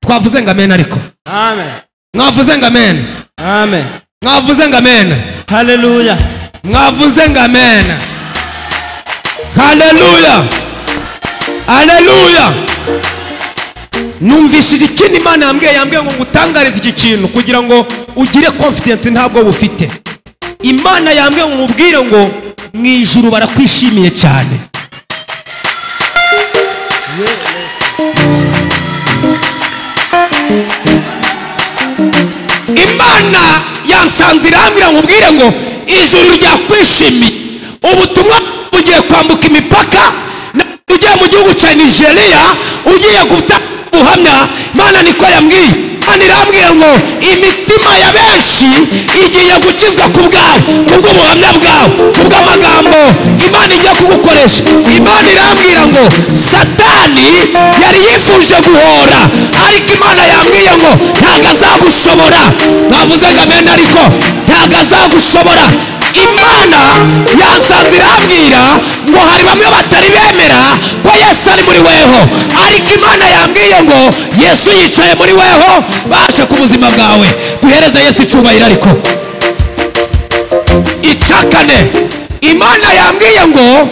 Twavuze ngo amen ariko. Amen. Mwavuze ngo amen. Amen. Mwavuze ngo amen. Haleluya. Mwavuze ngo amen. Haleluya. Haleluya. Numvishije ikindi Imana yambwiye ngo ngutangarize iki kintu kugira ngo ugire confidence ntabwo bufite. Imana yambwiye ngo mubwire ngo mu ijuru barakwishimiye cyane. Imana yansanze irambwira ngo ubwire ngo ijuru ryakwishimiye. Ubutumwa bugiye kwambuka imipaka, ugiye mu gihugu cya Nigeria, ugiye gutanga ubuhamya. Imana niko yambwiye. Imana irambwira ngo imitima ya benshi igiye gukizwa ku bwawe, kubw'ubuhamya bwawe, kubw'amagambo Imana igiye kugukoresha. Imana irambwira ngo satani yari yifuje guhora, ariko Imana yambwiye ngo ntabwo azagushobora. Navuze ngo amen ariko ntabwo azagushobora. Imana yansanze irambwira ngo hari bamwe batari bemera ko Yesu ari muri weho, ariko Imana yambwiye ngo Yesu yicaye muri weho, bashe ku buzima bwawe. Duhereze Yesu icyubahiro. Ariko icakane, Imana yambwiye ngo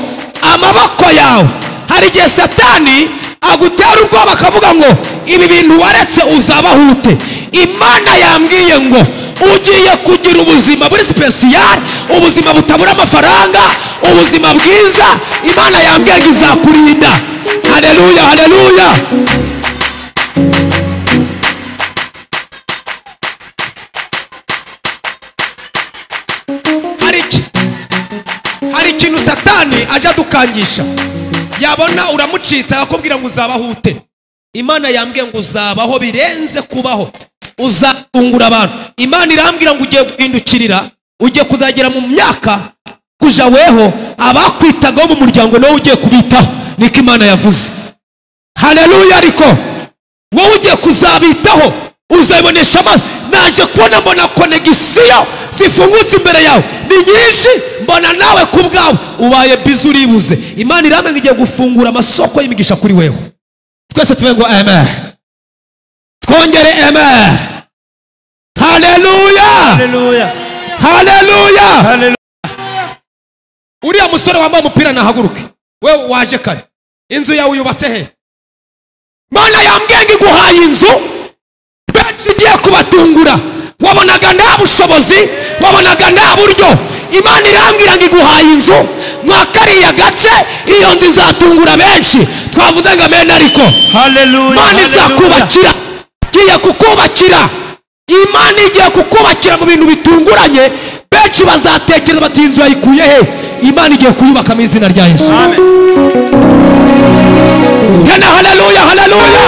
amaboko yawe, hari igihe satani Agutera ubwoba akavuga ngo ibi bintu waretse uzabahute. Imana yambwiye ngo ugiye kugira ubuzima buri special, ubuzima butabura amafaranga, ubuzima bwiza. Imana yambwiye ngo izakurinda. Haleluya, haleluya. Hari ikintu Satani aje adukangisha, yabona uramucitse akakubwira ngo uzabahute. Imana yambwiye ngo uzabaho birenze kubaho, uzatungura abantu. Imana irambwira ngo ugiye guhindukirira, ugiye kuzagera mu myaka kuja weho abakwitagaho mu muryango nawe ugiye kubitaho. Niko Imana yavuze. Haleluya. Ariko wowe ugiye kuzabitaho, uzabibonesha amaso. Naje kubona mbona konegisiyo zifungutse imbere yawe ni nyinshi, mbona nawe ku bwawe ubaye bizu uribuze. Imana irambwira ngo igiye gufungura amasoko y'imigisha kuri weho. Twese tuve ngo amen. Twongere amen. Haleluya, Haleluya. haleluya. Haleluya. Uriya musore wambaye umupira nahaguruke. Wewe waje kare, inzu yawe yubatse he? Mana yambwiye ngo iguhaye inzu, benshi igiye kubatungura. Wabonaga nta bushobozi, wabonaga nta buryo. Imana irambwira ngo iguhaye inzu mwa kariya gace, iyo nzu izatungura benshi. Twavuze ngo amen. Ariko Haleluya. Imana izakubakira, igiye kukubakira. Imana igiye kukubakira mu bintu bitunguranye, benshi bazatekereza bati inzu yayikuye he? Imana igiye kuyubaka mu izina rya Yesu. Amen. Tena haleluya, haleluya.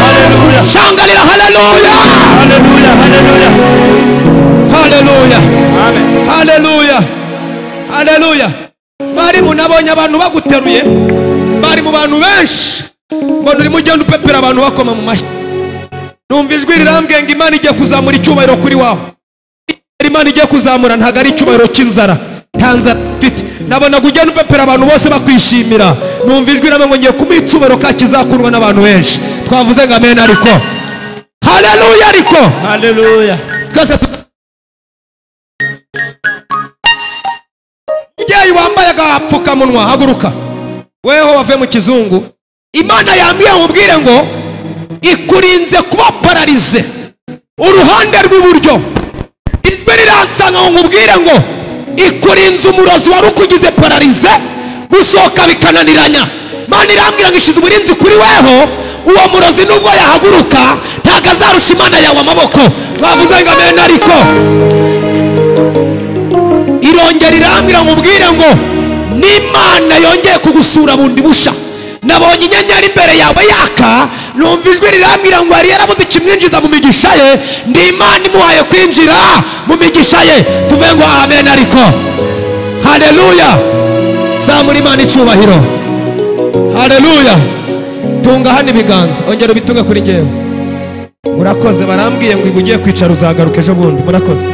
Haleluya. Shangalira haleluya. Haleluya. Haleluya. Haleluya. Amen. Haleluya. Haleluya. Mwarimu, nabonye abantu baguteruye, bari mu bantu benshi, mbona urimo ugenda upepera abantu bakoma mu mashyi. Numva ijwi rirambwiye ngo Imana igiye kuzamura icyubahiro kuri wawe. Imana igiye kuzamura ntabwo ari icyubahiro cy'inzara, nta nzara mfite. Nabonaga ugenda upepera abantu bose bakwishimira. Numva ijwi rirambwiye ngo ngiye kumuha icyubahiro ka kizakundwa n'abantu benshi. Twavuze ngo amen. Ariko haleluya. Ariko Haleluya. twese umubyeyi wambaye agapfukamunwa haguruka, weho wavuye mu kizungu. Imana yambwiye nkubwire ngo ikurinze kuba pararize uruhande rw'iburyo. Ijwi riransanga ngo nkubwire ngo ikurinze umurozi wari ukugize pararize, gusohoka bikananiranya. Imana irambwira ngo ishize uburinzi kuri weho, uwo murozi nubwo yahaguruka ntabwo azarusha Imana yawe amaboko. Mwavuze ngo amen. Ariko irongera irambwira ngo ubwire ngo n'Imana yongeye kugusura bundi busha. Nabonye inyenyeri imbere yawe yaka, numva ijwi rirambwira ngo yari yarabuze ikimwinjiza mu migisha ye, ndi Imana imuhaye kwinjira mu migisha ye. Tuvuge ngo amen. Ariko haleluya. Zamura Imana icyubahiro. Haleluya. Tunga hano ibiganza, ongera ubitunge kuri njyewe. Murakoze. Barambwiye ngo ugiye kwicara uzagaruka ejo bundi. Murakoze.